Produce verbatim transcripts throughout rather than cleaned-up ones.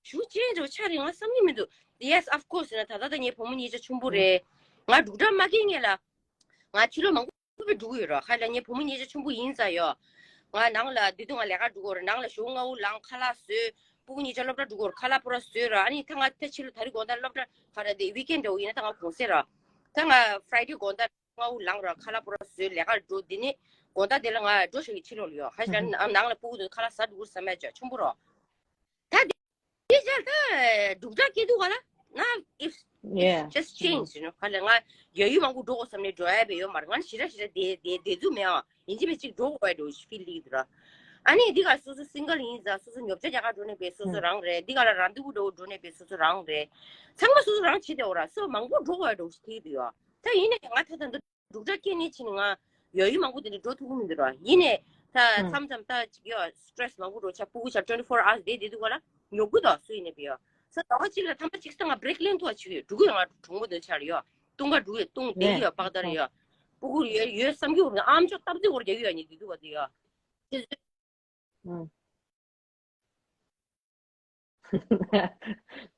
ཞུ་ཅན་འདྲ་བོ་ཆགས་རེད་ང་བསམ་གྱི་མི་འདུག Yes, of course. ན་ད་ལྟ་ད་ངའི་བུ་མོ་གཉིས་ཆ་ཆུང་པོ་རེད། ང་འབྲུག་གྲྭ་མ་སྐྱེལ་སྔོན་ལ་ང་ཕྱི་ལོགས་མང་པོ་སྤོས་འགྲོ་གི་ཡོད་ར། ཧ་ལ་ངའི་བུ་མོ་གཉིས་ཆ་ཆུང་པོ་ཡིན་ཙང་ཡོད། ང་ནང་ལ་དེ་དུས་ང་ལས་ཀ་འགྲོ་གི་ཡོད་ར། ནང་ལ་ཞོགས་སྔ་པོ་ལངས་ཁ་ལག་བཟོས། སྤུ་གུ་གཉིས་ཆ་སློབ་གྲྭ་འགྲོ་གི་ཡོད་ར། ཁ་ལག་པུ་ར་བཟོས་ར། ཨ་ནི་ད་ང་ད་ཕྱི་ལོགས་ད་རེས་དགོང་དག་སློབ་གྲྭ་ག་རེ་དེ་ཝིག་ཨེན་འདྲ་བོ་ཡིན་ན་ད་ང་གུང་སེང་ར། ད་ང་ཕ་རའི་ཌེ་དགོང་དག་སྔ་པོ་ལངས་ར། ཁ་ལག་པུ་ར་བཟོས་ལས་ཀ་འགྲོ། དེ་ནས་དགོང་དག་དེ་ལ་ང་འགྲོ་ཤག་གི་ཕྱི་ལོགས་ལ་ཡོད། ཧ་ཤ་ནང་ལ་སྤུ་གུ་དེ་ཁ་ལག་ཟ་འགྲོ་གི་ཡོད་བསམ་ཡ་ཅག་ཆུང་པོ་ར། ད་དེ་ཅག་ད་འབྲུག་གྲྭ་སྐྱེལ་དུས་ག་ལ་ན། If it's Yeah. just change, you know. ག་ལ་ང་ཡ་ཡུལ་མང་པོ་འགྲོ་དགོས་བསམ་ནས་འགྲོ་ཡ་བས་ཡོད་མ་རེད། ང་ཞེ་དྲག་ཞེ་དྲག་བསྡད་བསྡད་བསྡད་རྒྱུ་མེད་ཨ། ཡིན་གཅིག་མིན་གཅིག་འགྲོ་དགོས་ཡ་འདྲ་བོ་ཞིག་ཕིལ་ལིག་འདུག་ར། ཨ་ནི་འདི་ག་སོ་སོ་སིང་གལ་ཡིན་ཙང་སོ་སོ་ཉོ་ཆ་རྒྱག་ག་འགྲོ་ནས་བས་སོ་སོ་རང་རེད། འདི་ག་ལ་རང་འདུག་འགྲོ་འགྲོ་ནས་བས་སོ་སོ་རང་རེད། ཚང་མ་སོ་སོ་རང་བྱེད་བསྡད་ཡོད་ར། སོ་མང་པོ་འགྲོ་དགོས་ཡ་འདྲ་བོ་ཞིག་ཕིལ་འདུག་ཡ། ད་ཡིན་ནའི་ང་ད་ད་འདི་འབྲུག་གྲྭ་སྐྱེལ་ནས་ཕྱིན་ནས་ང་ཡ་ཡུལ་མང་པོ་དེ་འདྲ་འགྲོ་ཐུབ་ཀྱི་མི་འདུག་ར། ཡིན་ནའི་ད་ཨང་མཚམས་མཚམས་ད་ཅིག་ཡ་སི་ཊེ་རེ་སི་མང་པོ་འགྲོ་ཆ་སྤུ་གུ་ཆ་ཊུ་ཝེན་ཊི་ཕོར་ཨ་ཝར་སི་བསྡད་བསྡད་འདུག་ག་ལ་ཉོབ་ཀྱི་འདུག་སུ་ཡིན་ནའི་བས་ཡ། ས་ཟླ་བ་གཅིག་ལ་ཐེངས་མ་གཅིག་ས་ང་བྷི་རེག་ལེན་ཐུབ་པ་བྱེད་ཀྱི་ཡོད། འགྲོ་གི་ཡོད། ང་གྲོགས་མོ་དེ་ཆ་ལ་ཡ་བཏུང་ག་འགྲོ་གི་ཡོད། བཏུང་བསྡད་ཀྱི་ཡོད། པག་ཏར་ཡ་སྤུ་གུ་ཡོད་ཡོད་བསམ་གྱི་ཡོད་རེད། ཨམ་ཅོག་སྟབས་བདེ་བོར་རྒྱག་གི་ཡོད་ནི་དེ་འདུག་བ་དེ་ཡ། ཨང་།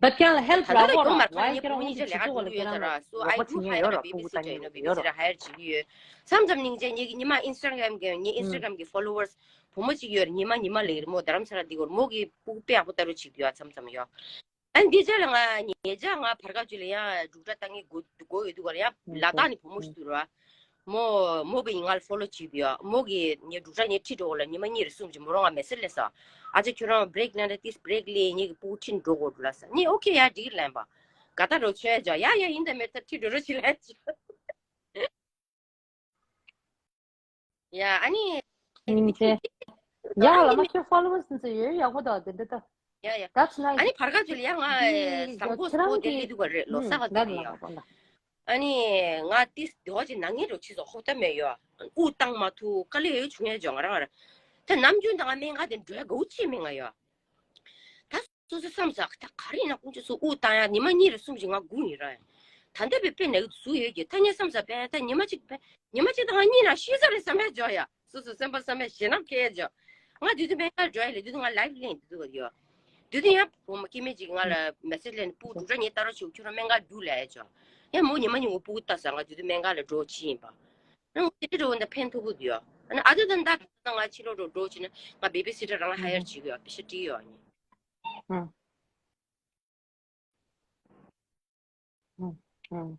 But ཁྱེད་རང་ལ་ཧེལ་པ་ད་ལྟ་རག་གོ་ཡོད་མ་ར་རེད། ཁ་ལ་ངའི་བུ་མོ་གཉིས་ཆ་ལས་ཀ་འགྲོ་གི་ཡོད་ཙང་ར། So I do hire a babysitter, you know, babysitter hire བྱེད་ཀྱི་ཡོད། མཚམས་མཚམས་སྙིང་རྗེ་ངེད་ཀྱི་ཉི་མ་ཨིན་སི་ཊ་གྷ་རམ་གྱི་ངའི་ཨིན་སི་ཊ་གྷ་རམ་གྱི་ཕོ་ལོ་ཝར་སི་བུ་མོ་གཅིག་ཡོད་རེད། ཉི་མ་ཉི་མ་ལས་རེད། མོ་རྡ་རམ་ས་ལ་འདི་གོ་རེད། མོ་གིས་སྤུ་གུ་དཔེ་ཡག་པོ་ལྟ་རོགས་བྱེད་ཀྱི་ཡོད། མཚམས་མཚམས་ཡོད། ཨ་ནི་འདི་ཆ་ལ་ང་ཉེ་ཆར་ང་བར་སྐབས་ཅིག་ལ་ཡང་འབྲུག་སྒྲ་ལྟ་མཁན་དགོས་དགོས་ཡོད་དུས་ག་ལ་ཡང་ལ་དྭགས་ནས་བུ་མོ་ཞིག་འདུག་ར། མོ་མོ་གིས་ང་ལ་ཕོ་ལོ་བྱེད་དུས་ཡ། མོ་གིས་ངའི་འབྲུག་སྒྲ་ངས་ཁྲིད་འགྲོ་གོ་ལ། ཉི་མ་གཉིས་རེ་གསུམ་ཅིག་མོ་རང་ང་མེ་སེ་ཇི་སླེབས་སོང་། ཨ་ཅག་ཁྱོད་རང་བྷི་རེག་ལེན་ར། ཏིས་བྷི་རེག་ལེན། ངེད་ཀྱི་སྤུ་གུ་ཁྲིད་འགྲོ་དགོས་འདུག་ལབ་སོང་། ངས་ཨོ་ཁེ་ཡ་འགྲིག་ལབ་པ། དགའ་ཐག་རོ་ཆོད་ཡ་ཅག་ཡ་ཡ་ཡིན་ད་མེད་ད་ཁྲིད་འགྲོ་རོགས་བྱེད་ལབ་ཅིག་ཡ་ཨ་ནི། ཉིན་ཚེ། ཡ་ལ་མ་ཁྱོད་ཕོ་ལོ་ཝར་སི་ཚོ་ཡོད་ཡག་པོ་འདུག་དེ་འདྲ་ད། ཡ་ཡ། That's nice. ཨ་ནི་བར་སྐབས་ཅིག་ལ་ཡང་ང་དང་པོ་སྤོ་དེ་སླེབས་འདུག་ག་རེད། ལོ་གསར་ག་དེ་ཡ། ཨ་ནི་ང་ཏིས་དེ་བ་ཅིག་ནང་ཉལ་འགྲོ་ཆེ་སོ་ཧོབ་ཐབས་མེད་ཡོད། དབུགས་བཏང་མ་ཐུབ་དཀའ་ལས་ཡོད་བྱུང་ཡ་ཅག་ང་རང་ང་རང་། ད་ནམ་རྒྱུན་ད་ང་སྨན་ཁང་དེ་འགྲོ་ཡ་དགའ་བོ་ཅིག་མེད་ང་ཡོད། ད་སོ་སོ་བསམ་ས་ད་ག་རེ་ཡིན་ན་ཀུན་སྤྱོད་སོ་དབུགས་བཏང་ཡ་ཉི་མ་གཉིས་རེ་གསུམ་ཞིག་ང་སྒུག་ཡིན་ར། ད་ལྟ་བས་དཔེ་ན་གི་ཟུག་ཡོད་ཀྱི་ད་ངས་བསམ་ས་བས་ད་ཉི་མ་གཅིག་བས་ཉི་མ་གཅིག་ད་ང་གཉིད་ན་ཤི་ས་རེད་བསམ་ཡ་ཅག་ཡ། སོ་སོ་སེམས་པ་བསམ་ཡ་ཞེད་སྣང་སྐྱེ་ཡ་ཅག་ང་དུས་དུས་སྨན་ཁང་འགྲོ་ཡ་ལས་དུས་དུས་ང་ལའིབ་ལེན་དུས་དུས་ག་ཡོད། དུས་དུས་ཡང་བུ་མོ་སྐྱེ་དམན་ཅིག་ང་ལ་མེ་སེ་ཇི་ལེན་སྤུ་གུ་འབྲུག་སྒྲ་ངས་ལྟ་རོགས་བྱེད་ཁྱོད་རང་སྨན་ཁང་རྒྱུགས་ལབ་ཡ་ཅག་ཡང་མོ་ཉི་མ་ཉིན་མོ་སྤུ་གུ་ལྟ་ས་ང་དུས་དུས་སྨན་ཁང་ལ་འགྲོ་ཕྱིན་ཡིན་པ། ང་དེ་འདྲ་འགྲོ་འོ་ན་ཕན་ཐོགས་གི་འདུག་ཡ། ཨ་ནི་ཨ་ད་ད་ད་ད་ང་ཕྱི་ལོགས་འགྲོ་འགྲོ་བྱེད་ན་ང་བེ་བི་སི་ཊར་རང་ཧ་ཡར་བྱེད་གི་ཡོད། པེ་ཤ་སྤྲད་ཡོད་ཨ་ནི། ཨང་། ཨང་།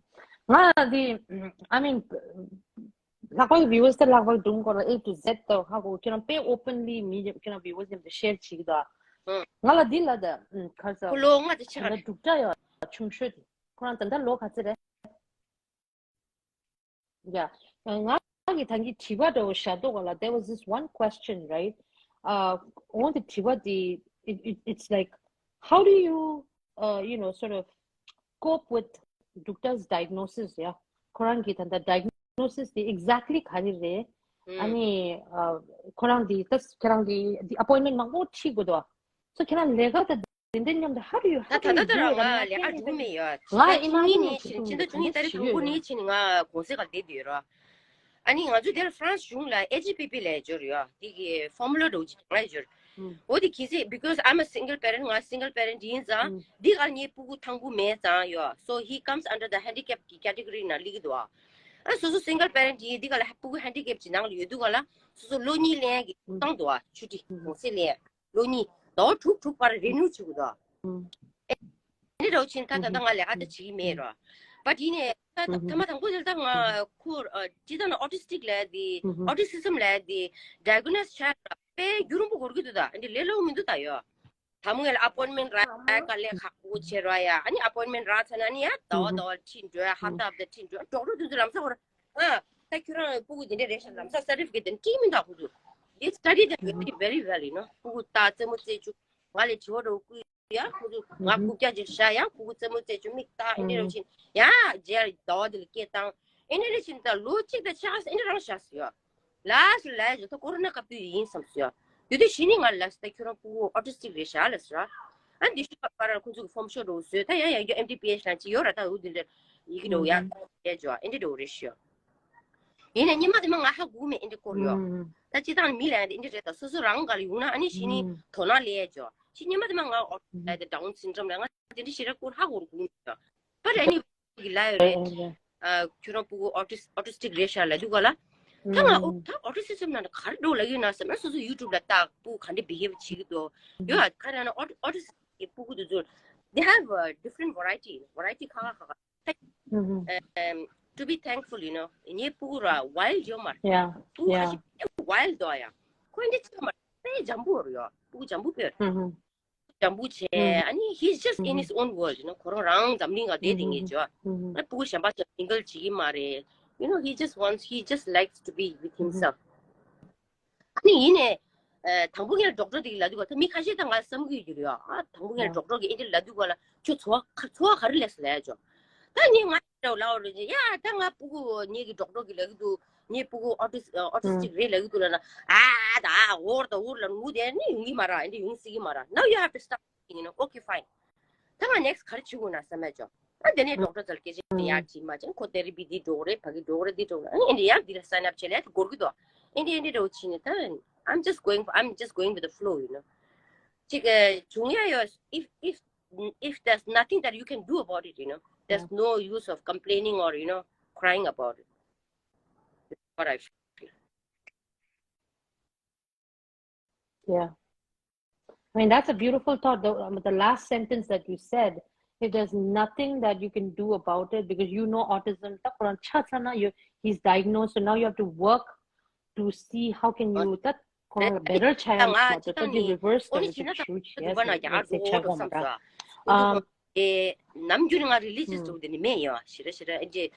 ཨང་། ང་འདི་I mean ལྷག་པར་བིའུ་ཝར་སི་དེ་ལྷག་པར་སྒྲུང་སྐོར་ལ་A to Z དེ་ཧ་གོ་ཁྱེད་རང་དཔེ་ཨོ་པན་ལི་མི་ཁྱེད་རང་བིའུ་ཝར་སི་མཉམ་དུ་ཤེར་བྱེད་ཀྱི་འདུག་ཨང་། ང་ལ་འདི་ལ་ད་ཁ་ས་ཁོ་ལོ་ལྔ་དེ་ཆགས་ད་རེད། འབྲུག་སྒྲ་ཡོད་ཆུང་ཤོས་དེ་ཁོ་རང་ད་ལྟ་ལོ་ག་ཚོད་རེད། ཡ། ང་གི་ད་གིན་དྲི་བ་འདྲ་བོ་བཞག་འདུག་ག་ལ། There was this one question, right? Uh, འོ་དེ་དྲི་བ་དེ་it, it, it's like, how do you, uh, you know, sort of cope with འབྲུག་སྒྲ་diagnosis ཡ། ཁོ་རང་གི་ད་ལྟ་diagnosis དེ་exactly ག་རེ་རེད། ཨ་ནི་ཁོ་རང་དེ་ད་ཁྱེད་རང་གི་དེ་appointment མང་པོ་ཁྲིད་དགོས་འདུག So ཁྱེད་རང་ལས་ཀ་ད་དེ་འདྲ་མཉམ་དུ་how do you ད how ད do you ད་ད་do རང་it? ང་ལས་ཀ་འགྲོ་གི་མེད་ཡ། ཕྱི་ཟླ་བཅུ་གཉིས་ནས་ཕྱིན་ཕྱི་ཟླ་བཅུ་གཉིས་ཏ་རིག་དང་པོ་ནས་ཕྱིན་ང་གུང་སེང་ག་བསྡད་ཡོད་ར། ཨ་ནི་ང་ཚོ་དེར་ཧྥ་རན་སི་གཞུང་ལ་ཨེ་ཇི་པི་པི་ལབ་ཡ་ཅིག་ཡོད་ར། དེ་གི་ཕོར་མུ་ལ་འདྲ་བོ་ཅིག་ང་ཡ་ཅིག་ཡོད་ར། འོ་དེ་གལ་སྲིད་because I'm a single parent ང་single parent ཡིན་ཙང་འདི་གར་ངའི་སྤུ་གུ་དང་པོ་མེད་ཙང་ཡོད། So he comes under the handicap གི་category ནང་སླེབས་ཀྱི་འདུག་ཨ། ཨ་སོ་སོ་single parent ཡིན་འདི་ག་ལ་སྤུ་གུ་handicap གི་ནང་ལ་ཡོད་དུས་ག་ལ་སོ་སོ་ལོ་གཉིས་ལེན་གྱི་བཏང་འདུག་ཨ། ཆུ་ཊི་གུང་སེང་ལེན་ལོ་གཉིས་ཟླ་བ་དྲུག་དྲུག་བར་renew བྱེད་དགོས་འདུག་ཨ། ཨེ་འདི་འདྲ་བོ་ཕྱིན་ད་ད་ལྟ་ང་ལས་ཀ་ད་བྱེད་ཀྱི་མེད་ར། But ཡིན་ནའི་ད་ཐ་མ་དང་པོ་དེ་ད་ང་ཁོ་ཅི་ད་ན་autistic ལབ་དེ་autism ལབ་དེ་diagnose བྱས་ར་དཔེ་རྒྱུན་རིང་པོ་འགོར་གྱི་འདུག་ད་འདི་ལས་སླ་བོ་མི་འདུག་ད་ཡོད། དང་པོ་ངས་ལ་appointment རག་དཀའ་ལས་ཁག་པོ་བྱེད་ར་ཡ། ཨ་ནི་appointment རག་ཚར་ན་ཨ་ནི་ཡ་ཟླ་བ་ཟླ་བ་ཁྲིད་འགྲོ་ཡ། ཧབ་ཏ་ཧབ་ཏ་ཁྲིད་འགྲོ་ཡ། ཌོག་ཊར་དེ་ཚོ་ལམ་སང་ཧོ་ར་ཨ་ད་ཁྱོད་རང་སྤུ་གུ་དེ་འདྲ་རེད་ཤག་ལམ་སང་certificate དེ་འདྲ་སྤྲད་མི་འདུག་ཁོ་ཚོ། They study them very very well, you know. སྤུ་གུ་ད་རྩེད་མོ་རྩེ་བཅུག་ང་ལ་དྲི་བ་འདྲ་བོ་བསྐུར་ཡ། ཁོ་ཚོ་ང་རྐུབ་བཀྱག་ཅིག་བཞག་ཡ། སྤུ་གུ་རྩེད་མོ་རྩེ་བཅུག་མིག་ལྟ་ཨེ་འདྲ་རེ་བྱིན་ཡ། རྗེས་ཟླ་བ་དེ་ལ་སྐད་བཏང་ཨེ་འདྲ་རེ་བྱིན་ད་ལོ་གཅིག་དང་ཕྱེད་ཀ་ཨེ་འདྲ་རང་བཞག་སོང་ཡ། ལ་སུ་ལ་ཡ་ད་ཀོ་རོ་ན་སྐབས་དུས་ཡིན་བསམ་སོང་ཡ། དེ་དུས་གཞི་ནས་ང་ལ་ད་ཁྱོད་རང་སྤུ་གུ་autistic རེད་ཤག་ལབ་སོང་ཡ། ཨ་འདི་ཤུ་པ་པ་ར་ཁོ་ཚོ་གི་form ཤོ་འདྲ་བོ་བཟོས་ད་ཡ་ཡ་ཡ་ཨེམ་ཌི་པི་ཨེཆ་ལ་ཅིག་ཡོད་ར། ད་འུ་དེ་འདྲ་ཡི་གེ་འདྲ་བོ་ཡ་ཡ་ཅོ་ཨེ་འདྲ་འདྲ་བོ་རེད་ཤག་ཡིན་ནའི་ཉི་མ་དེ་མ་ང་ཧ་གོ་མེད་ཨེ་འདྲ་སྐོར་ཡོད། ད་སྤྱི་བཏང་མི་ལ་ཡང་དེ་ཨེ་འདྲ་རེད། ད་སོ་སོ་རང་ག་ལ་ཡོང་ན་ཨ་ནི་གཞི་ནས་དོ་སྣང་སླེབས་ཡ་ཅོ། ཅི་ཉི་མ་དེ་མ་ང་autism་ལ་དེ་Down syndrome་ལ་ང་དེ་འདྲ་ཞེ་དྲག་སྐོར་ཧ་གོ་རུ་གུ་ཡོད། But anyway་གི་ལ་ཡོད་རེད། ཨ་ཁྱོད་རང་སྤུ་གུ་autis- autistic་རེད་ཤག་ལབ་དུས་ག་ལ། ད་ང་ཨོ་ད་autism་ན་ག་རེ་འགྲོ་ལབ་ཡོད་ན་བསམ་ན་སོ་སོ་YouTube་ལ་བལྟ་སྤུ་གུ་ག་འདྲ་behave་བྱེད་ཀྱི་འདུག་ཡོད་ཨ་ག་རེ་ན་autistic་གི་སྤུ་གུ་དེ་ཚོ་they have a different variety, variety་ཁ་ཁ་ཁ་ཁ། Mm-hmm. Um, to be thankful, you know. ངའི་སྤུ་གུ་ར་wild་ཡོད་མ་རེད། Yeah. སྤུ་གུ་ཁ་Yeah. ཤས་wild་འདུག་ཡ། ཁོ་འདི་ཅི་མ་རེད། དཔེ་འཇམ་པོ་རེད་ཡ། སྤུ་གུ་འཇམ་པོ་དཔེ་རེད། Mm-hmm. འཇམ་པོ་བྱས། ཨུམ། ཨ་ནི་he's just in ཨུམ། his own world, you know. ཁོ་རང་རང་འཛམ་གླིང་ག་བསྡད་དེ་ངས་བརྗོད། ཨུམ། ཨ་སྤུ་གུ་གཞན་པ་ཚོ་mingle་བྱེད་ཀྱི་མ་རེད། You know, he just wants, he just likes to be with himself. ཨ་ནི་ཡིན་ནས། ཨ་དང་པོ་ངས་doctor་དེ་གི་ལབ་དུས་ག་ད་མི་ཁ་ཤས་ད་ང་བསམ་གི་ཡོད་རེད་ཡ། ཨ་དང་པོ་ངས་ཨ། doctor་གི་ཨེ་འདྲ་ལབ་དུས་ག་ལ་ཁྱོད་འཚོ་བ་ཁ་འཚོ་བ་ག་རེ་ལས་སོང་ལབ་བྱས། ད་ངས་ང་འདྲ་ལབ་རེད་ཡ། ད་ང་སྤུ་གུ་ངེད་ཀྱི་doctor་གི་ལབ་གི་འདུག་ངའི་སྤུ་གུ་autis- autistic་རེད་ལབ་གི་འདུག་ལབ་ན། ཨ་ད་ཨ་འོར་ད་འོར་ལ་ངུ་དེ་ནི་ཡོང་གི་མ་རེད། ཨེ་འདྲ་ཡོང་སྲིད་ཀྱི་མ་རེད། Now you have to start, you know. Okay, fine. ད་ང་next་ག་རེ་བྱེད་དགོས་ན་བསམ་ཡ་ཅོ། ཨ་དེ་ནས་doctor་ཚོར་སྐད་ཆ་ཡར་དྲིས་མ་བྱས། ཁོ་therapy་འདི་འགྲོ་གི་རེད། ཕ་གི་འགྲོ་གི་རེད། འདི་འགྲོ་གི་རེད། ཨ་ནི་ཨེ་འདྲ་ཡར་འདི་ལ་sign up་བྱས་ལས་འགོར་གི་འདུག་ཨེ་འདྲ་ཨེ་འདྲ་འགྲོ་ཕྱིན་ནས་ད། I'm just going, I'm just going with the flow, you know. ཅིག་བྱུང་ཡ་ཡོད། If, if, if there's nothing that you can do about it, you know, there's no use of complaining or, you know, crying about it. That's what I feel. Yeah. I mean, that's a beautiful thought. The, um, the last sentence that you said, if there's nothing that you can do about it, because you know autism, ད་ཁོ་རང་ཆ་ཚང་ན་you, he's diagnosed, so now you have to work to see how can you, ད་ཁོ་རང་better་བྱ་ཡ་མ་གཏོགས་ད་འདི་reverse་ད་ཞིག་ཞུ་བྱས་ཟེར་ཆ་གོ་མ་ར། ཨམ། ནམ་རྒྱུན་ང་religious་འགྲོ་དེ་ནི་མེད་ཡ། ཞེ་དྲག་ཞེ་དྲག་ཨེ་འདྲ།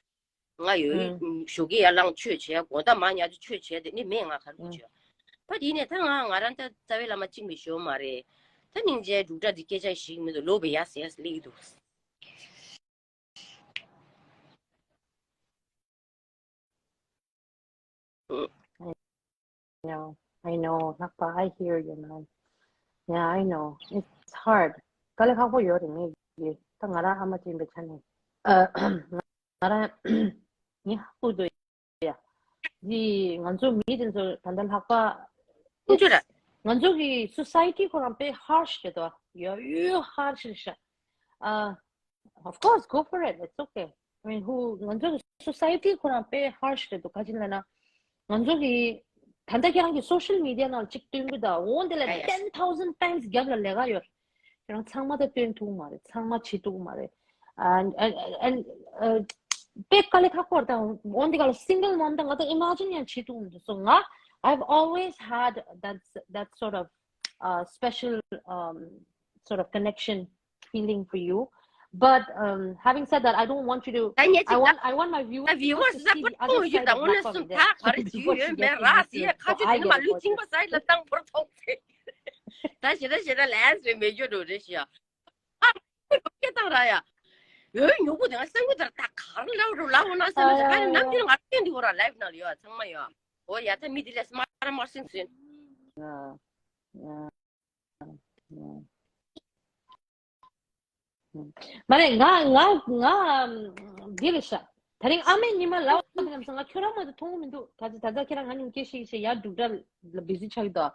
ང་ཡོད། ཞོགས་ཀས་ཡར་ལངས་ཆོས་བྱས། དགོང་དག་མར་ཉལ་དུས་ཆོས་བྱས། དེ་ནི་མེད། ང་ག་རེ་བྱས། ད་དེ་ནས་ད་ང་ང་རང་ད་རྩ་བའི་བླ་མ་གཅིག་མི་ཤོར་མ་རེད། ད་སྙིང་རྗེ་འབྲུག་སྒྲ་འདི་སྐད་ཆ་ཞིག་མི་འདུག་ལོ་བེ་ཡ་ཟེར་ཡ་སླེབས་འདུག Yeah, I know. ལྷག་པ། I hear you, man. Yeah, I know. It's hard. དཀའ་ལས་ཁག་པོ་ཡོད་རེད། ངས་ཀྱི་ད་ང་རང་ཨ་མ་ཅིག་ཡིན་པའི་ཆ་ནས། ང་རང་ངས་ཧ་གོ་འདུག་ཡ། འདི་ང་ཚོ་མི་དེ་ཚོ་ད་ལྟ་ལྷག་པ། ཁོང་ཚོ་ར། ང་ཚོ་གི་society་ཁོ་རང་དཔེ་harsh་རེད་དོ། ཡ་ཡོད་harsh་རེད་ཤག་ཨ། Of course, go for it. It's okay. I mean, who ང་ཚོ་གི་society་ཁོ་རང་དཔེ་harsh་རེད་འདུག་ག་ཅི་ལབ་ན། ང་ཚོ་གི་ད་ལྟ་ཁྱེད་རང་གི་social media་ནང་གཅིག་སྟོན་གི་ད། འོ་འདི་ལ་ten thousand times་རྒྱབ་ལ་ལས་ཀ་ཡོད། ཁྱེད་རང་ཚང་མ་ད་སྟོན་ཐུབ་མ་རེད། ཚང་མ་བྱེད་ཐུབ་མ་རེད། And and and དཔེ་དཀའ་ལས་ཁག་པོ་རེད་ད། འོ་འདི་ག་ལ་single mom་ད་ང་ད་imagine་ཡང་བྱེད་ཐུབ་མི་འདུག So ང་I've always had that, that sort of uh, special um, sort of connection feeling for you. But um, having said that, I don't want you to. I want I want my viewers to see the other side of Lakpa. མ་རེད། ང་ང་ང་འདི་རེད་ཤག་དེ་རིང་ཨ་མའི་ཉི་མ་ལབ་པ་དེ་ལམ་སང་ང་ཁྱོད་རང་མ་གཏོགས་མཐོང་གི་མི་འདུག་ད་ད་ད་ཁྱེད་རང་ང་མཉམ་སྐད་ཤིག་ཤིག་ཡར་འབྲུག་སྒྲ་ལ་busy་ཆགས་ཀྱི་འདུག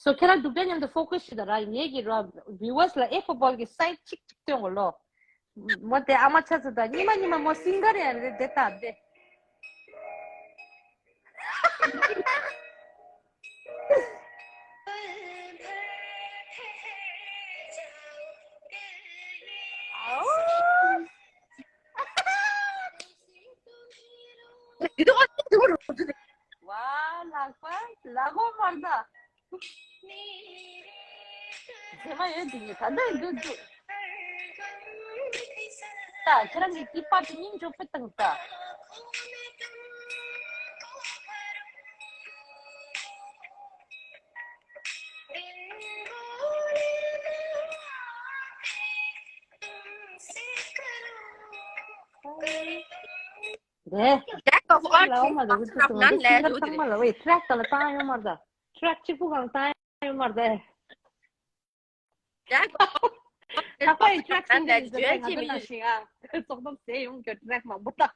So ཁྱེད་རང་འབྲུག་སྒྲ་མཉམ་དུ་focus་བྱེད་དང་ར། ངེད་ཀྱི་ར་viewers་ལ་ཨེ་football་གི་side་གཅིག་གཅིག་སྟོན་གོ་ལོ། མོ་དེ་ཨ་མ་ཆ་ཚོ་དང་ཉི་མ་ཉི་མ་མོ་སིང་གར་ཡང་རེད་དེ་ད་དེ། ཝ་ལག་པ་ལག་པ་མར་ད། ཚེ་མ་ཡོད་དེ་ད་ལྟ་འདུག་འདུག་ད་ཁྱེད་རང་གི་ཀི་པར་དེ་སྙིང་རྗེ་པོ་བཏང་ད། རེད། Jack of all trades, master of none ལབ་འདུག་དེ་རེད། ཚང་མ་ལ་ཝེ་track་དང་ལ་བཏང་ཡོད་མ་རེད་ད། track་གཅིག་པུ་གང་བཏང་ཡོད་མ་རེད་ད། Jack of all trades, master of none ལབ་འདུག་ང་ཚོ་ནང་བཞིན་ཨ་ཙོག་ཙོག་ཟེར་ཡོང་གི track་མང་པོ་བཏང་།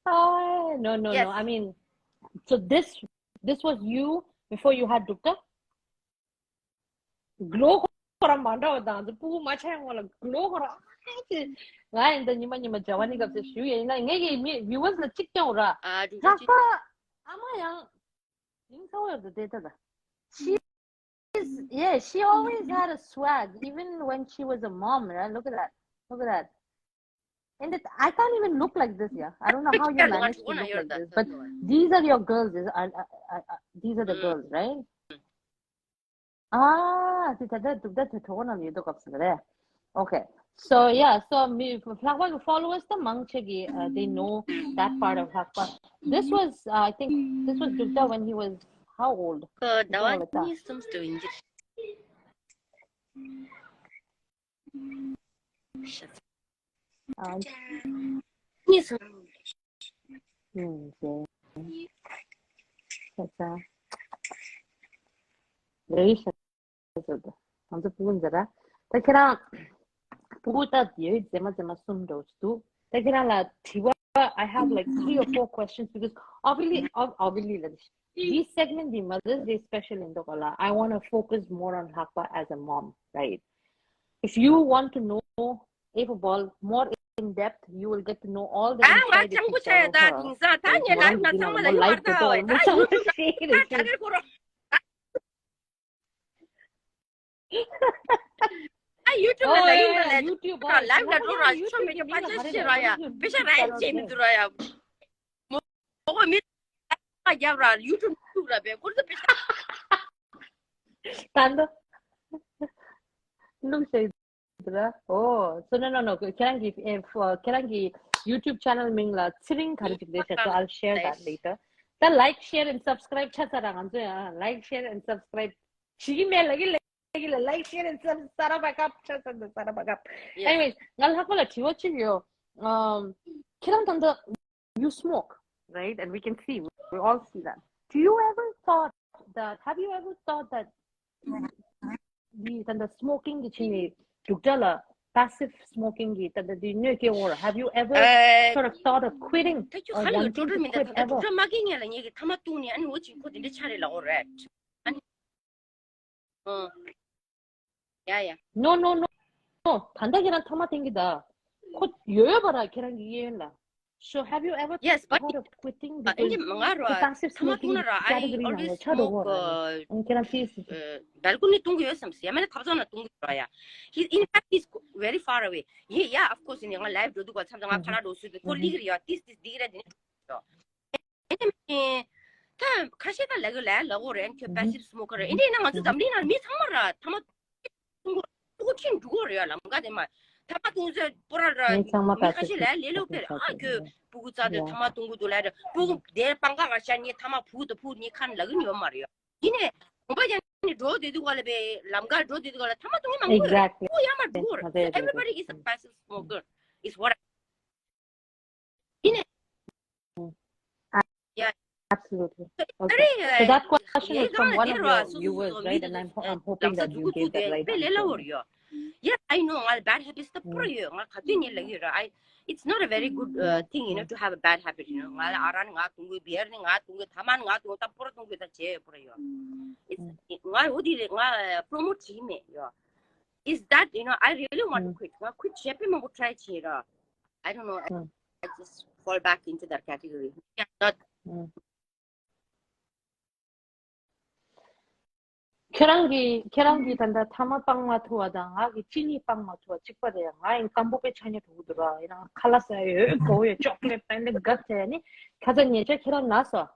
Oh, no, no, no. I mean, so this this was you before you had Dukta? གློ་ཁོ་རང་མ་འདྲ་བ་དང་ཕྲུ་གུ་མ་ཆགས་ཡོང་བ་ལ་གློ་ཁོ་རང་ཨ་ཅེ། ང་ཡིན་ད་ཉི་མ་ཉི་མ་ཇ་བ་ནི་སྐབས་སུ་ཞུ་ཡིན་ན་ངེད་ཀྱི་མི་ཝི་ཝར་ལ་གཅིག་ཀྱང་ར། ཨ་འགྲོ་འགྲོ་ལྷག་པ་ཨ་མ་ཡང་ཡིན་ཚ་བ་ཡོད་དེ་ད་ད། She is, yeah, she always had a swag, even when she was a mom, right? Look at that. Look at that. And it, I can't even look like this, yeah. I don't know how you manage to look like this, but these are your girls. These are, are, are, are- these are the girls, right? Ah, see, that, that, that, that, that, that, that, Okay. So yeah, so me, ལྷག་པ་གི་followers དེ་མང་ཆེ་གི, uh, they know that part of ལྷག་པ. This was, uh, I think, this was Dugda when he was how old? ཟླ་བ་གཉིས་གསུམ་དུ་ཡིན་གྱི། གཉིས་གསུམ། ཨུམ། ཟེར། ས་ས། རེད་ཤག་ཟེར་དུ། ང་ཚོ་ཕྲུ་གུ་འཛིན་ར། ད་ཁྱེད་རང་ཕྲུ་གུ་ད་ཡོད་མཛེས་མ་མཛེས་མ་གསུམ་འདྲ་བོ་ཞིག་འདུག་ད་ཁྱེད་རང་ལ་དྲི་བ། I have like three or four questions because obviously, ob- obviously, like, this segment, the Mother's Day special in the Kola, I want to focus more on Hakpa as a mom, right? If you want to know if a ball more in depth, you will get to know all the ཨ་ང་inside ཚང་པོ་issues བྱས་ད་དེང་སང་ད་ངས་ལའིབ་ན་ཚང་མ་ལ་ཡོད་པར་ལྟ་བ་ད་ཡུ་ཊུབ་ད་ད་རེ་ཁོ་ར། ཨ་ཡུ་ཊུབ་ལ་ལ་ཡིན་ལ་ལ་ཡུ་ཊུབ་ལའིབ་ལ་འགྲོ་ར་ཆོ་མེད་ཀྱི་ཕ་ཆ་ཤི་ར་ཡ་པེ་ཤ་ར་ཡ་ཅེ་མི་འདུག་ར་ཡ། མོ་གོ་མི་རྒྱབ་ར་ཡུ་ཊུབ་ཐུག་ར་པེ་ཁོར་ཚོ་པེ་ཤ། ད་འདི་ལུགས་ཤིག་འདི་ར། ཨོ། So no, no, no. ཁྱེད་རང་གི་ཨེ་ཁྱེད་རང་གི་YouTube channel མིང་ལ་ཚེ་རིང་ག་རེ་ཅིག་རེད་ཤག So I'll share that later. ད་like, share and subscribe ཆ་ཚ་ར། ང་ཚོ་ཡང་like, share and subscribe བྱེད་ཀྱི་མེད་ལ་གི་ལ་གི་ལ་like, share and sub- ས་ར་བ་ཀབ་ཆ་ཚ་འདི་ས་ར་བ་ཀབ། Yes. Anyways, ང་ལྷག་པ་ལ་དྲི་བ་གཅིག་ཡོད། ཨམ། ཁྱེད་རང་ད་ལྟ you smoke, right? And we can see, we all see that. Do you ever thought that, have you ever thought that འདི་ད་ལྟ་smoking གི་ཆེད་ནས་འབྲུག་སྒྲ་ལ་passive smoking གི་ད་ལྟ་འདི་གནོད་སྐྱེལ་འོར། Have you ever sort of thought of quitting ད་ཁྱོད་ཁ་ལ་ཡོད་འགྲོ་འགྲོ་མི་འདུག་ད་ལྟ་འབྲུག་སྒྲ་མ་སྐྱེལ་ཉན་ལ་ངེད་ཀྱི་ཐ་མ་བཏུང་ནས་ཨ་ནི་འོ་ཅིག་ཁོ་དེ་འདྲ་ཆ་རེད་ལ་འོ་རེད། ཨ་ནི། ཨོ། ཡ་ཡ། No, no, no, no. ད་ལྟ་ཁྱེད་རང་ཐ་མ་བསྟན་གི་ད། ཁོ་ཡོད་པ་ར་ཁྱེད་རང་གི་གཡས་གཡོན་ལ། So have you ever Yes, but thought of quitting ཨ་འདི་because མ་ང་རོ་the passive ཐ་མ་བཏུང་ན་ར། I always smoke ཨ་ཁྱེད་རང་please balcony བཏུང་གི་ཡོད་བསམ་སི་ཡ་མེད་ན་ཐབ་ཚང་ན་བཏུང་གི་ར་ཡ། He in fact is very far away. Yeah, yeah, of course. ཡིན་ང་live འགྲོ་དུས་ག་ཚབ་ཚང་ང་ཁ་ར་འགྲོ་སུས་དུས་ཁོ་ལིག་རེད་ཡ། This this ལིག་རེད་དེ་ནི་ཡོ། ཨེ་ནི་ད་ཁ་ཤས་ད་ལ་གི་ལ་ལ་འོ་རེད། ཁྱོད་passive smoker རེད། ཨེ་འདྲ་ཡིན་ན་ང་ཚོ་འཛམ་གླིང་ནང་མི་ཚང་མ་ར་ཐ་མ་བཏུང་གོ་བཏུང་གོ་ཁྲིད་འགྲོ་གོ་རེད་ཡ། ལམ་ཀ་དེ་མ་ཐ་མ་བཏུང་ཚེ་པོ་ར་ར་མི་ཚང་མ་ཁ་ཤས་passive ལ་ལས་ལོག་སྤེལ་ཨ་ཁྱོད་སྤུ་གུ་བཙའ་དེ་ཐ་མ་བཏུང་གོ་འདུག་ལ་ར་སྤུ་གུ་དེ་སྤང་ཀ་ག་ཤ་ཉེ་ཐ་མ་བུ་དང་བུ་ཉེ་ཁ་ལ་གི་ཉོ་མ་རེད་ཡ། ཡིན་ནས་གོམ་པ་ཡང་ནི་འགྲོ་བསྡད་དུས་ག་ལ་བས་ལམ་ཀ་འགྲོ་བསྡད་དུས་ག་ལ་ཐ་མ་བཏུང་གི་མང་གོ་རེད། Exactly. སྤུ་གུ་ཡར་མར་འགྲོ་གོ་རེད། So everybody is a passive smoker is what I ཡིན་ནས། Yeah. Absolutely. Okay. So that question is from one of your viewers, right? And I'm, I'm hoping that you gave that right answer. Yeah, I know. ང་bad habits ད་པོ་ཡོད། ང་ག་དུས་ཉིད་ལ་ཡོད་ར། I, it's not a very good uh, thing, you know, to have a bad habit, you know. ང་ལ་ཨ་ར་ནི་ང་བཏུང་གི། བི་ཡར་ནི་ང་བཏུང་གི། ཐ་མ་ནི་ང་བཏུང་ད་པོ་ར་བཏུང་གི་ད་བྱས་ཡོད་པོ་ར་ཡོད། It's ང་འོ་དེ་ང་promote བྱེད་མེད་ཡོད། Is that, you know, I really want to quit. ང་quit བྱས་པས་མང་པོ་try བྱས་ར། I don't know. I just fall back into that category. Yeah, not ཁྱེད་རང་གི་ཁྱེད་རང་གི་ད་ལྟ་ཐ་མ་སྤང་མ་ཐུབ་པ་དང་ང་གི་ཅི་ནི་སྤང་མ་ཐུབ་པ་གཅིག་པ་རེད། ང་ཡང་སྐམ་པོ་དཔེ་ཆ་ཉེ་འགྲོ་གི་འདུག་ར། ཡིན་ནའང་ཁ་ལག་ཟ་ཡ་ཡོད། གོ་ཡ་ཅོག་ལེ་པན་ལེ་ག་ཟ་ཡ་ནི་ཁ་ཚ་ཉེ་ཆ། ཁྱེད་རང་ན་སོ།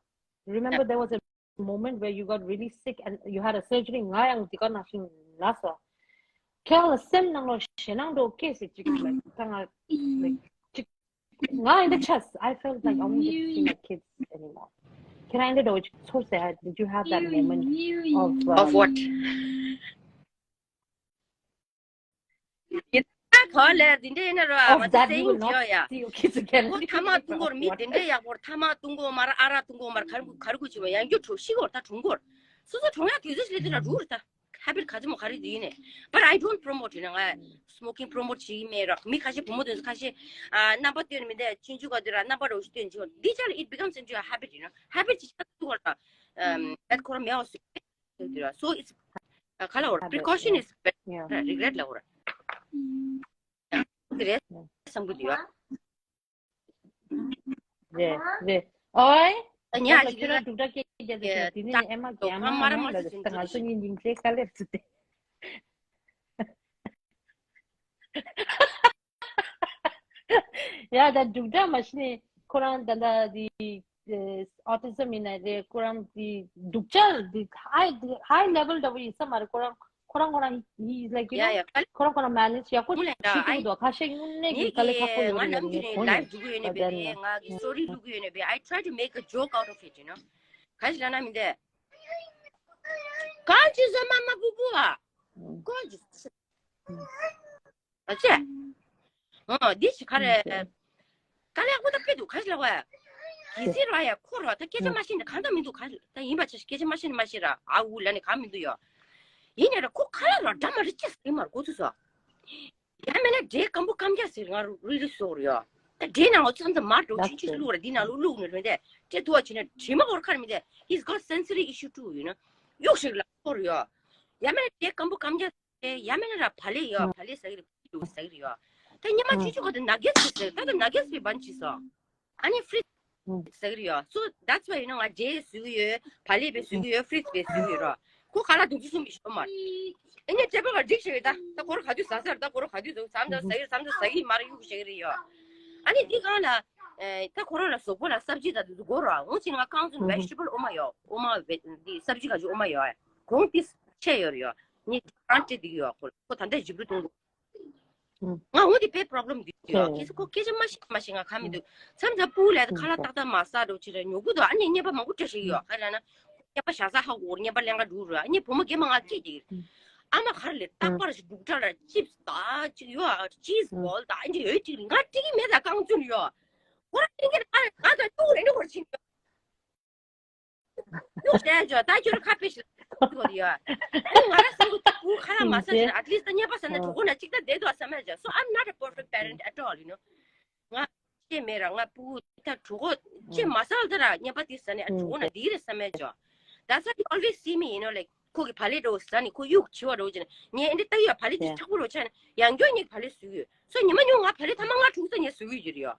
Remember there was a moment where you got really sick and you had a surgery. ང་ཡང་འདི་ག་ནང་བཞིན་ན་སོ། ཁྱེད་རང་ལ་སེམས་ནང་ལ་ཞེད་སྣང་འདྲ་བོ་སྐྱེས་སྲིད་ཅིག་ལ་ད་ང་like ཅིག་ང་ཡིན་ད་ཆས། I felt like I won't get to see my kids anymore. ཁྱེད་རང་ཡིན་ད་འདྲ་བོ་ཅིག་ཚོར་སྲིད་ཨ། Did you have that moment of uh, Of what? ཡིན་ད་ག་ལེར་འདི་འདྲ་ཡིན་ན་ར། Of that you will not see your kids again. ཁོ་ཐ་མ་བཏུང་གོ་མི་དེ་འདྲ་ཡག་པོ་ཐ་མ་བཏུང་གོ་མར་ཨ་ར་བཏུང་གོ་མར་ག་རུ་ག་རུ་གུ་ཅི་མ་ཡང་རྒྱུ་གྲོ་ཤི་གོ་ད་གྲོང་གོ་སོ་སོ་གྲོང་ཡག་དུས་ཚོད་ལས་དེ་ལ་རུ་ར་ད་habit ག་ཅི་མོ་ག་རེ་དེ་ཡིན་ནས། But I don't promote, you know. ང་smoking promote བྱེད་ཀྱི་མེད་ར། མི་ཁ་ཤས་བུ་མོ་དེ་ཚོ་ཁ་ཤས་ཨ་རྣམ་པ་སྟོན་མི་འདའ་ཆུང་ཆུང་ག་དུས་ར་རྣམ་པ་རོ་ཞིག་སྟོན་ཆོག་འདི་ཅར་it becomes into a habit, you know. Habit ཅིག་ཆགས་འདུག་གོ་ར། ཨམ་ད་ཁོ་ར་མེད་པ་སུ་དེ་ར། So it's ཨ། ག་ལ་འོར། Precaution is better. Yeah. Regret ལ་འོར། དེ་རེད་བསམ་གི་འདུག་ཡ། རེད་རེད། ཨོའི། ཨ་ཉག་ཅིག་ལ་ཁྱོད་རང་འབྲུག་སྒྲ་སྐད་རྒྱག་དེ་དེ་ནས་ཨེ་མ་རྒན་མ་མ་ལ་ད་ང་ཚོ་གཉིས་ཉིན་མཚན་དཀའ་ལས་ཚུད་དེ། ཡ་ད་འབྲུག་སྒྲ་མ་ཤེས་ནས་ཁོ་རང་ད་ད་དེ་autism ཡིན་ན་རེད། ཁོ་རང་དེ་སྡུག་ཅག་དེ་high high level འདྲ་པོ་ཡིན་ས་མ་རེད། ཁོ་རང་ཁོ་རང་ཁོ་རང་he is like you know ཁོ་རང་ཁོ་རང་manage ཡག་པོ་བྱེད་ཀྱི་འདུག་ཁ་ཤས་དངོས་གནས་ཀྱི་དཀའ་ལས་ཁག་པོ་ཡོད་རེད། ཡིན་ནའི་ཁོ་ཡིན་but then yeah. ང་གི་story བླུག་གི་ཡོད་ནས་བས། I try to make a joke out of it, you know. ག་ཞིག་ལ་ན་མི་འདས། གང་ཅི་ཟེར་མ་མ་བུ་བུ་ཨ། གང་ཅི་ཟེར། ཨ་ཅེ། ཨ་འདི་ཞིག་ག་རེ། དཀའ་ལས་ཁོ་ད་དཔེ་འདུག་ག་ཞིག་ལ་བ། གི་སི་ར་ཡ་ཁོ་ར་ད་སྐད་ཆ་མ་ཤེས་ནས་གང་ད་མི་འདུག་ག་ད་ཡིན་པ་ཆ་ཞིག་སྐད་ཆ་མ་ཤེས་ནས་མ་ཤེས་ར་ཨ་འུ་ལ་ནས་གང་མི་འདུག་ཡོ། ཡིན་ནས་ར་ཁོ་ག་ལ་ར་འདྲ་མ་རེད་ཅེས་ཟེར་མར་གོ་ཚུལ་སོ། ཡང་མེད་ན་འདྲེ་སྐམ་པོ་སྐམ་རྒྱག་ཟེར་ང་རུ་རི་རི་སོག་རུ་ཡོ། ད་འདྲེ་ནང་ལོ་ཙམ་ཙམ་མར་འགྲོ་ཆུན་ཆུན་བླུག་ར་འདི་ནང་ལོ་བླུག་ནས་ལོན་ཏེ་ཏྲེ་ཐུ་བ་ཆུ་ནས་དྲི་མ་བོར་ཁར་མི་དེ། He's got sensory issue too, you know. གཡུག་ཞིག་ལ་སོག་རུ་ཡོ། ཡང་མེད་ན་འདྲེ་སྐམ་པོ་སྐམ་རྒྱག་ཟེར་ཡང་མེད་ན་ར་བ་ལེ་ཡོ་བ་ལེ་ཟ་གི་རེད་ཟ་གི་རེད་ཡོ། ད་ཉི་མ་ཆུན་ཆུན་གོ་དེ་ན་གེ་སི་ཟེར་ད་ད་ན་གེ་སི་བན་ཅི་སོ། ཨ་ནི་ཕྲིས་ཟེར་གི་རེད་ཡོ། So that's why you know ང་ཇེ་བཟོས་ཀྱི་ཡོད། བ་ལེ་བས་བཟོས་ཀྱི་ཡོད། ཕྲིས་བས་བཟོས་ཀྱི་ཡོད་རོ། ཁོ་ག་ལ་འདུག་ཅི་གསུང་གི་ཤོ་མར། ཨེ་ཉེ་ཅེ་པ་ག་འགྲིག་ཤེས་ད། ད་ཁོ་ར་ག་དུས་ཟ་ཟེར་ད་ཁོ་ར་ག་དུས་འདུག་ཟམ་ད་ཟ་གི་ཟམ་ད་ཟ་གི་མར་གཡུག་ཤེས་གི་རེད་ཡོ། ཨ་ནི་འདི་གང་ལ། ད་ཁོ་རང་ལ་གཟུགས་པོ་ལ་སབ་ཇི་ད་དུ་དགོ་རོ། འོང་ཅི་ང་རྐང་ཚོ་vegetable ཨོ་མ་ཡོ། ཨོ་མ་འདི་སབ་ཇི་ག་ཅི་ཨོ་མ་ཡོ། གོང་ཏིས་ཆེ་ཡོ་རེད་ཡོ། ངས་རང་སྤྲད་འདི་ཡོ་ཁོ་ལ་ཁོ་ད་ལྟ་ཞིབ་ཏུ་གཏོང་དགོས། ང་འོ་དེ་དཔེ་problem འདུག་ཡོ། ཁྱེད་ཚོ་ཁོ་སྐད་ཆ་མ་ཤེས་མ་ཤེས་ང་ཁ་མི་འདུག་མཚམས་མཚམས་སྤུ་ལས་ཁ་ལག་ཏག་ཏག་མ་ཟ་འགྲོ་ཕྱིར་ཉོ་གི་འདུག་ཨ་ནི་རྔན་པ་མང་པོ་སྤྲད་ཤེས་ཡོ། ག་རེ་ལབ་ན་རྔན་པ་ཞག་ས་ཧ་གོ་རྔན་པ་ལེན་ག་འགྲོ་རུ་ཨ་ནི་བུ་མོ་སྐྱེས་མ་ང་སྐྱེས་ཀྱི་ཨ་མ་ག་རེ་ལས་རྟག་པར་ཞིག་འབྲུག་སྒྲ་ལ་chips ད་ཅིག་ཡོ་cheese ball ད་ཨ་ནི་ཡོད་ཅིག་ང་སྤྲད་ཀྱི་མེད་ད་རྐང་ཚུན་ཡོ། ཁོ་རང་སྤྲད་ཀྱི་ང་ང་ད་ཅུང་རེ་འགྲོ་བར་ཕྱིན་ཡོ། ཡོ་ཞེས་ཇོ་ད་ཁྱོད་ཁ་ཕེ་ཤི་ལ་ཡོད། ཨ་ང་ར་སང་གུ་ད་བུ་ཁ་ལ་མ་ས་ཞིག at least ད་ཉེ་པ་ས་ན་གྲོགས་པོ་ན་གཅིག་ད་བསྡད་དོ་བསམ་ཡ་ཇོ། So I'm not a perfect parent at all, you know. ང་ཅེ་མེ་ར་ང་བུ་ད་གྲོགས་པོ་ཅེ་མ་ས་ལ་ད་ར་ཉེ་པ་དེ་ས་ནས་གྲོགས་པོ་ན་དེ་རེད་བསམ་ཡ་ཇོ། That's why you always see me, you know, like ཁོ་གི་བ་ལེ་འགྲོ་ས་ནི་ཁོ་གཡུག་བྱི་བ་འགྲོ་ཅེ་ན་ངས་ཨེ་འདྲ་ལྟ་ཡོད་བ་ལེ་ཅི་ཆག་པོ་རོ་ཆ་ན་ཡང་སྐྱོ་ངས་བ་ལེ་བཟོས་ཡོད། So ཉི་མ་ཉུང་ང་བ་ལེ་ཐ་མ་ང་དྲུག་ས་ངས་བཟོས་ཡོད་ཀྱི་རེད་ཡོ།